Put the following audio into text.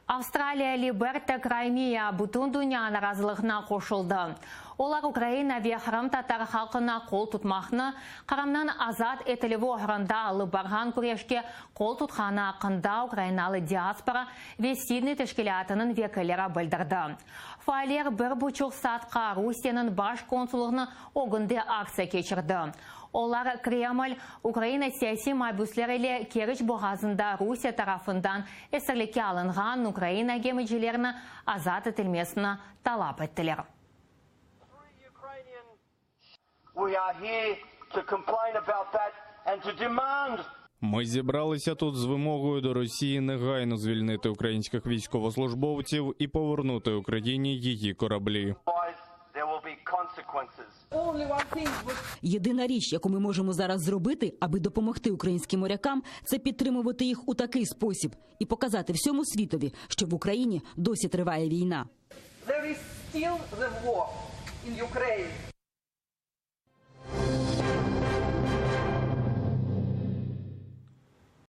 Avstraliya Liberta Crimea bütün dünya narazılığına qoşuldı. Olar Ukraina ve qırımtatar halqına qol tutmaqnı, Qırımnıñ azat etilüvi oğrunda alıp barğan küreşke qol tutqanı aqqında ukrainalı diaspora ve Sidney teşkilâtınıñ vekilleri bildirdi. Faaller bir buçuq saatqa Rusiyeniñ baş konsullığını ögünde aktsiya keçirdi. Olar Kreml, Ukraina siyasiy mabüsler ile Keriç boğazında Rusiye tarafından esirlikke alınğan Ukraina gemicilerini azat etilmesini talap ettiler. Ми зібралися тут з вимогою до Росії негайно звільнити українських військовослужбовців і повернути Україні її кораблі. Єдина річ, яку ми можемо зараз зробити, аби допомогти українським морякам, це підтримувати їх у такий спосіб і показати всьому світові, що в Україні досі триває війна. There is still the war in Ukraine.